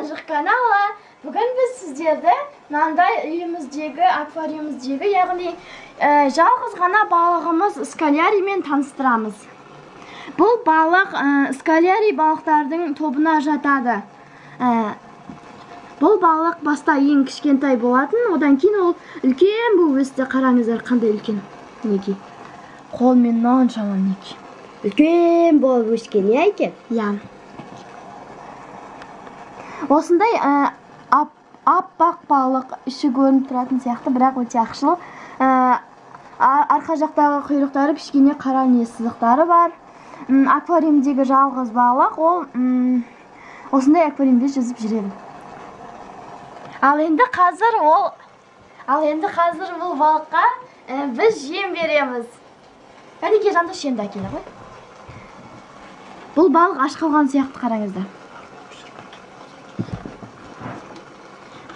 Қонжық каналы. Бүгін біз сіздерді мынандай үйіміздегі, аквариумымыздегі, яғни жалғыз ғана балығымыз скаляриймен таныстырамыз. Бұл балық скалярий балықтардың тобына жатады. Бұл балық баста ең кішкентай болатын, одан кейін ол үлкен болып өсті. Қараңыздар, қандай үлкен. Мінекей. Қолмен мынаншама мінекей. Үлкен болып өскен, иә екен? Иә. Осындай аппақ балық, іші көрініп тұратын сияқты, бірақ өте ақшыл. Арқа жақтағы құйрықтары кішкене қара не сызықтары бар. Аквариумдегі жалғыз балық, ол осындай аквариумде жүзіп жүреді. Ал енді қазір бұл балыққа біз жем береміз. Кәнекей, Жандос, жемді әкеле ғой. Бұл балық аш қалған сияқты, қараңыздар.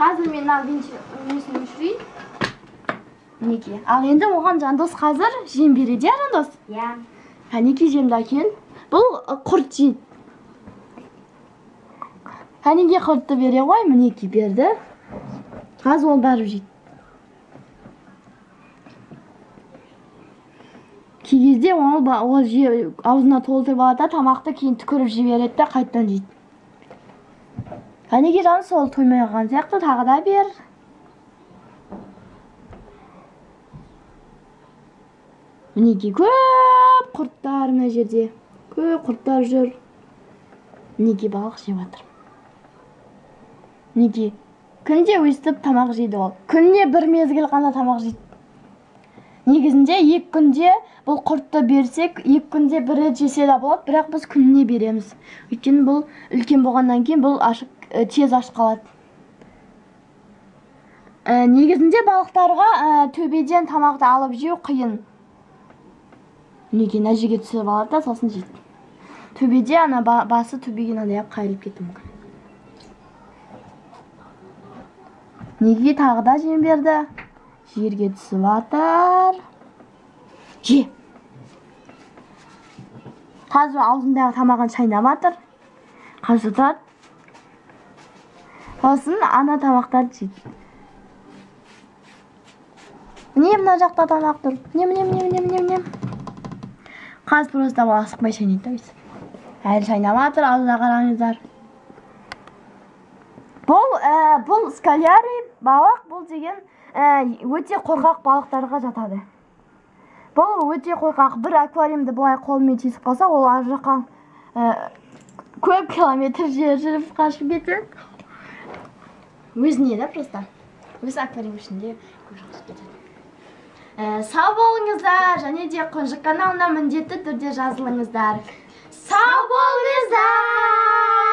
Қазір мен мына несін өшірейін. Мінекей. Ал енді оған Жандос қазір жем береді, иә, Жандос? Иә. Кәнекей, жемді әкел. Бұл құрт жейді. Кәнекей, құртты бере ғой, мінекей берді. Қазір ол барып жейді. Кей кезде ол аузына толтырып алады да, тамақты кейін түкіріп жібереді де, қайтадан жейді. Кәнекей, Жандос, ол тоймай қалған сияқты, тағы да бер. Мінекей, көп құрттар мына жерде. Көп құрттар жүр. Мінекей, балық жеп жатыр. Мінекей, күнде өстіп тамақ жейді ол. Күніне бір мезгіл ғана тамақ жейді. Негізінде 2 күнде бұл құртты берсек, 2 күнде бір рет жесе де болады, бірақ біз күніне береміз. Өйткені бұл үлкен болғаннан кейін бұл тез аш қалады. Негізінде балықтарға төбеден тамақты алып жеу қиын. Мінекей, мына жерге түсіп алады да, сосын жейді. Төбеде ана басы төбеге мынандай қайырылып кетуі мүмкін. Неге тағы да жем берді? Жерге түсіп жатыр. Же. Қазір аузындағы тамағын шайнап жатыр. Қазір жұтады. Сосын ана тамақтарды жейді. Міне, мына жақта тамақ тұр. Міне, міне, міне, міне, міне, міне. Қазір просто асықпай шайнайды да өйстіп. Әлі шайнап жатыр, аузына қараңыздар. Бұл скалярий балық, бұл деген өте қорқақ балықтарға жатады. Бұл өте қорқақ. Бір аквариумды былай қолымен тесіп қалса, ол ар жаққа көп километр жер жүріп қашып кетеді. Өзіне да просто. Өз аквариум ішінде көп жақсы кетеді. Сау болыңыздар, және де Қонжық каналына міндетті түрде жазылыңыздар. Сау болыңыздар!